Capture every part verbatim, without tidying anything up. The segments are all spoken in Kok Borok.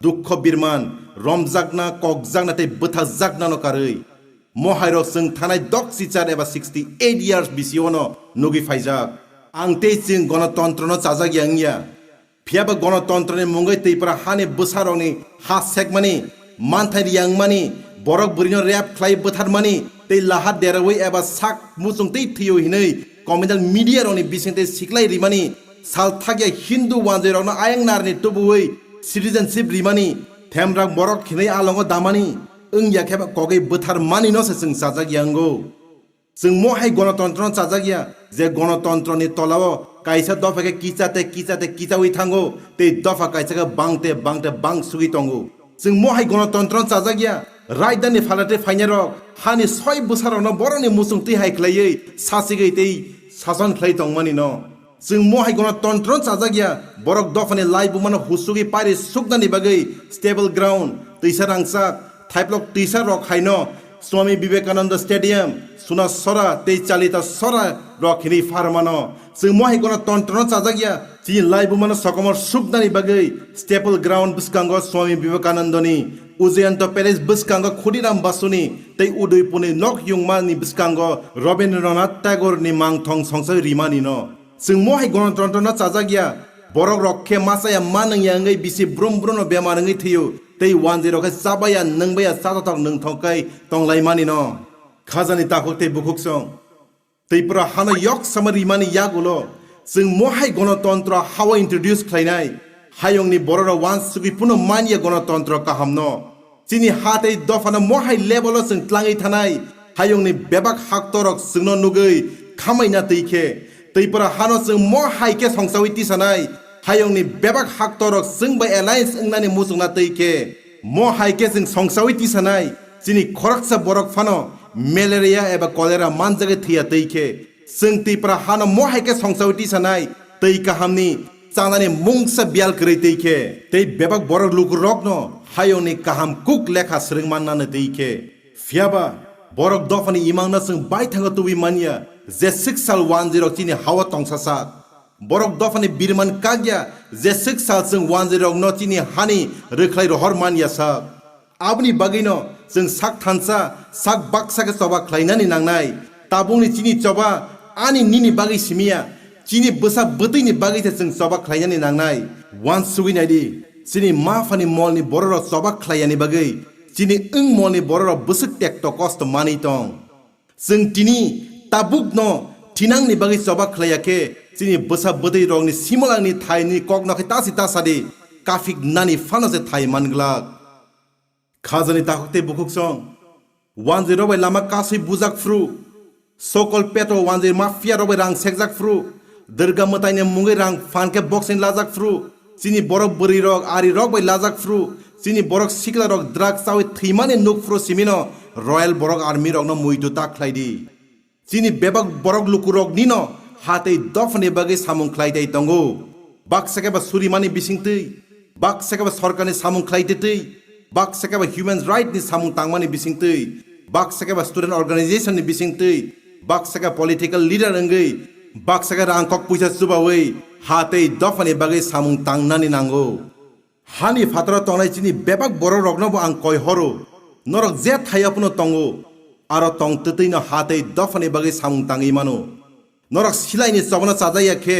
Dukho birman, romjakna, kokjakna tei bwthajaknano karwi. Mohairok chwng thanai dok chichar eba sixty eight years bisiono nugwi phaijak. Ang tei chwng gonotontrono chajak ya wngya. Phiyaba gonotontroni mungwi Twipra hani bwsarokni ha sekmani, manthai riyangmani, borok bwrwino rape khlai bwtharmani tei laha derawi eba sak muchung tei thwiwi hinwi communal media rokni bisingtwi siklai rimani, sal thakya Hindu wanjwirokno ayang narni tubuwi citizenship rimani, themrak borok hinwi alongo damani, wngya khe ba kogwi bwtharmanino se chwng chajak ya wngo. Chwng mohai gonotontrono chajak ya, je gonotontroni tolao kaisa dopha khe kicha tei kicha tei kichawi thango, tei dopha kaisa khe bang tei bang tei bang sugwi tongo. Chwng mohai gonotontrono chajak ya, rajdhani phalatwi phainairok hani soi bwsarokno borokni muchung twi hai khlaiwi sachigwi tei sason khlai tongmanino. Chwng mohai gonotontrono chajak ya, borok dophani laibumano husugwi pari suknani bagwi stable ground, twisa rangchak, thaiplok twisa rok haino Swami Vivekananda Stadium, Suna Sora tei Chalita Sora rok hinwi pharmano. Chwng mohai gonotontrono chajak ya, chini laibumano sokomor suknani bagwi stable ground bwskango Swami Vivekanandani, Ujjayanta Palace bwskango Khudiram Basuni tei Udaipurni nok yungmani bwskango Rabindranath Tagoreni mangthong songchai rimanino. Chwng mohai gonotontrono chajak ya, borok rok khe machaya manwng ya wngwi bisi brum brumno bemar wngwi thwio, tei wanjwi rok khe chabaya, nwngbaya, chatothok nwngthok khe tonglaimani no. Khajani takhuk tei bukhuk song. Twipra hano yok sama rimani yagulo, chwng mohai gonotontro hawa introduce khlainai, hayungni bororok wansugwi phano manya gonotontro kahamno. Chini ha tei dophano mohai level o chwng tlangwi thanai, hayungni bebak haktorok chwngno nugwi khamaina twi khe, Twipra hano chwng mohai khe songsawi tisanai, hayungni bebak haktorok chwng bai alliance wngnani muchungna twi khe, mohai khe chwng songsawi tisanai, chini khoroksa borok phano malaria eba cholera manjagwi thwiya twi khe, chwng Twipra hano mohai khe songsawi tisanai, twi kahamni chanani mungsa biyal kwrwi twi khe, tei bebak borok lukurokno hayungni kaham kuk lekha swrwng mannani twi khe. Phiyaba, borok dophani imangno chwng baithango tubui manya, je swk sal wanjwirok chini hao tongsasak. Borok dophani birman kakya, je swk sal chwng wanjwirokno chini hani rwkhlai rohor manya sak. Aboni bagwino chwng sak thansa, sak baksa khe choba khlainani nangnai. Tabukni chini choba ani nini bagwi simiya, chini bwsa bwtwini bagwi se chwng choba khlainani nangnai. Wansugwi naidi, chini ma phani molni bororok choba khlaiyani bagwi, chini wng molni bororok bwswk tekto kosto manwi tong. Chwng tini tabukno thinangni bagwi choba khlaiya khe, chini bwsa bwtwi rokni simolangni thaini kokno khe tasi tasadi, kaphik nani phano se thai man glak. Khajani takhuk tei bukhuk song. Wanjwi rok bai lama kasui bujak phru. Sokol petro wanjwi mafia rok bai rang sekjak phru. Durga mwtaini mungwi rang phan khe boxing lajak phru. Chini borok bwrwi rok ari rok bai lajak phru. Chini borok sikla rok drug chawi thwimani nuk phru simino Royal Borok Army rokno muitu ta khlai di. Chini bebak borok lukurok nino ha tei dophani bagwi samung khlai tei tongo. Baksa khe ba surimani bisingtwi, baksa khe ba sorkarni samung khlai tei twi, baksa khe ba human right ni samung tangmani bisingtwi, baksa khe ba student organization ni bisingtwi, baksa khe political leader wngwi, baksa khe rangkok puisa chubawi ha tei dophani bagwi samung tangnani nango. Hani phataro tongnai chini bebak borok rokno bo ang koi horo. Norok je thai phano tongo, aro tong twtwi no ha tei dophani bagwi samung tangwi mano. Norok silaini chobano chajak ya khe,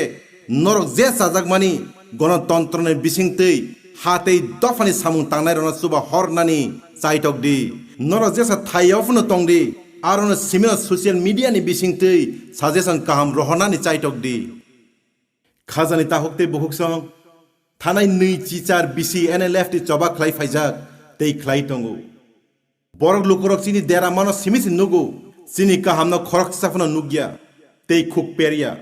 norok je chajakmani gonotontroni bisingtwi ha tei dophani samung tangnai rokno chuba hornani chaitok di. Norok jesa thai phano tong di, aro no simino social media ni bisingtwi suggestion kaham rohornani chaitok di. Khajani takhuk tei bukhuk song, thanai nwi chichar bisi N L F T choba khlai phaijak tei khlai tongo. Borok lukurok chini dera mano simi se nugo, chini kahamno khoroksa phano nukya tei khuk perya.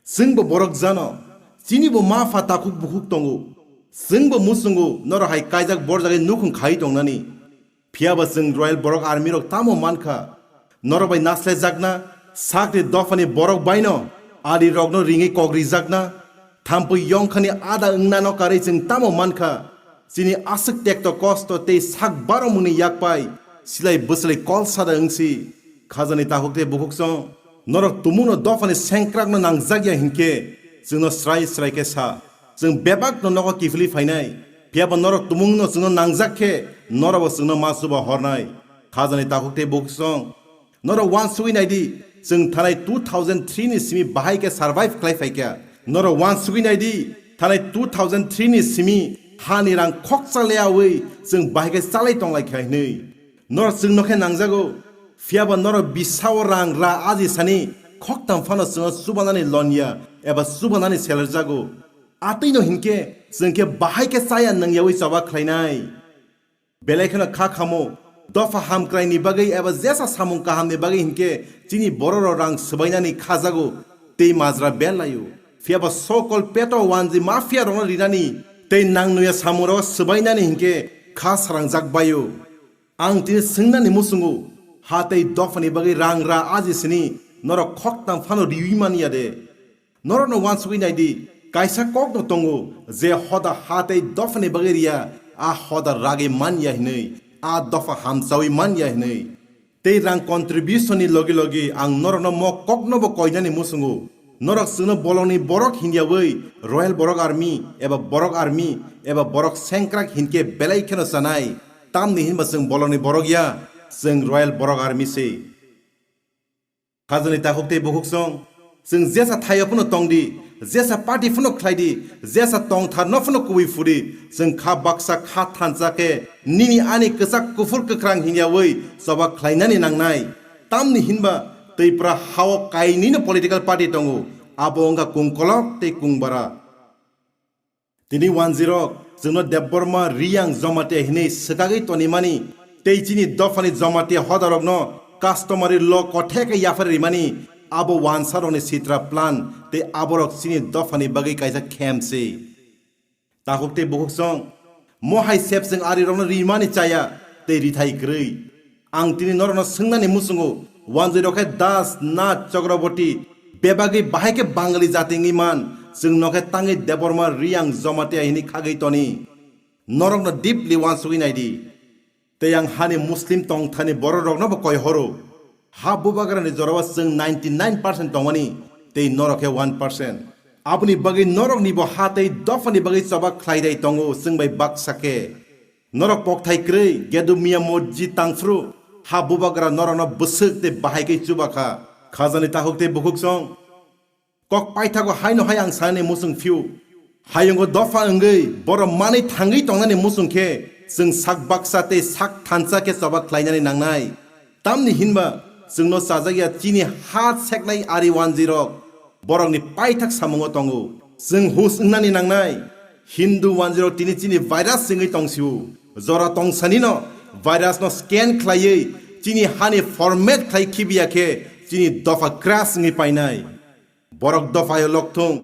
Chwngbo borok jano, chinibo ma pha takhuk bukhuk tongo. Chwngbo muchungo norok hai kaijak borjagwi nukhung khai tongnani. Phiyaba chwng Royal Borok Army rok tamo mankha? Norok bai naslaijakna sakni dophani borok baino ali rokno ringwi kok rijakna, thampui yongkhani ada wngnano karwi chwng tamo mankha? Chini aswk tekto kosto tei sak baromungni yakpai silai bwslai kol sada wngsi. Khajani takhuk tei bukhuk song, norok tumungno dophani sengkrakno nangjak ya hinkhe chwngno srai srai khe sa. Chwng bebakno nogo kiphilwi phainai. Phiya ba norok tumungno chwngno nangjak khe, norokbo chwngno ma chuba hornai. Khajani takhuk tei bukhuk song. Norok uansugwi nai di, chwng thanai two thousand three ni simi bahai khe survive khlai phai kha. Norok uansugwi nai di, thanai two thousand three ni simi hani rang khoksa leyaui chwng bahai khe chalai tong lai kha hinwi. Norok chwngno khe nangjago, phiya ba norok bisao rang ra aji sani khoktam phano chwngno chubanani lonya eba chubanani selerjago. Atwino hinkhe chwng khe bahai khe chaya nangyaui choba khlainai. Belai kheno kha khamo, dopha hamkraini bagwi eba jesa samung kahamni bagwi hinkhe chini bororok rang swbainani khajago tei majra bel laio. Phiya ba sokol peto wanji mafia rokno rinani tei nangnuya samungrok swbainani hinkhe kha sarangjak baio. Ang tini swngnani muchungo, ha tei dophani bagwi rang ra aji sini norok khoktam phano riwi man ya de? Norokno uansugwi nai di, kaisa kokno tongo, je hoda ha tei dophani bagwi riya, a hoda ragwi man ya hinwi, a dopha hamchawi man ya hinwi. Tei rang contribution ni logi logi ang norokno mo koknobo koinani muchungo. Norok chwngno bolongni borok hinyaui Royal Borok Army eba Borok Army eba Borok Sengkrak hinkhe belai kheno chanai. Tamni hinba chwng bolongni borok ya, chwng Royal Borok Army se. Hajani takhuk tei bukhuk song, chwng jesa thaio phano tong di, jesa party phano khlai di, jesa tongthar no phano kubui phuri, chwng kha baksa kha thansa khe nini ani kwchak kuphur kwkhrang hinyaui choba khlainani nangnai. Tamni hinba Twipra hao kainwino political party tongo, abo wngkha Kungkolok tei Kungbara. Tini wanjirok chwngno Debbarma, Riyang, Jamatia hinwi swkagwi tonimani tei chini dophani Jamatia hodarokno customary law kotheke yaphar rimani abo wansarokni sitra plan tei aborok chini dophani bagwi kaisa khem se. Takhuk tei bukhuk song, mohai sepseng arirokno rimani chaya tei rithai kwrwi. Ang tini norokno swngnani muchungo, wanjwi rok khe Das, Nat, Chakraborty, bebagwi bahai khe Bangali jati wngwi man, chwng no khe tangwi Debbarma, Riyang, Jamatia hinwi khagwi toni. Norokno deeply wansugwi nai di. Tei ang hani Muslim tongthani bororokno bo koi horo. Ha bubagrani jorao chwng ninety nine percent tongmani, tei norok khe one percent. Aboni bagwi norokni bo ha tei dophani bagwi choba khlai dai tongo chwng bai baksa khe. Norok kokthai kwrwi, Gedu Miya Mosjid tangphru, ha bubagra norokno bwswk tei bahai khe chuba kha. Khajani takhuk tei bukhuk song. Kok paithago haino hai ang sanani muchung phiu. Hayungo dopha wngwi borok manwi thangwi tongnani muchung khe chwng sak baksa tei sak thansa khe choba khlainani nangnai. Tamni hinba chwngno chajak ya chini ha seknai ari wanjwi rok borokni paithak samungo tongo. Chwng hus wngnani nangnai. Hindu wanjwi rok tini chini virus wngwi tongsio. Jora tongsanino virus no scan khlaiwi chini hani format khlai khibiya khe chini dopha crash wngwi painai. Borok dophai lokthung,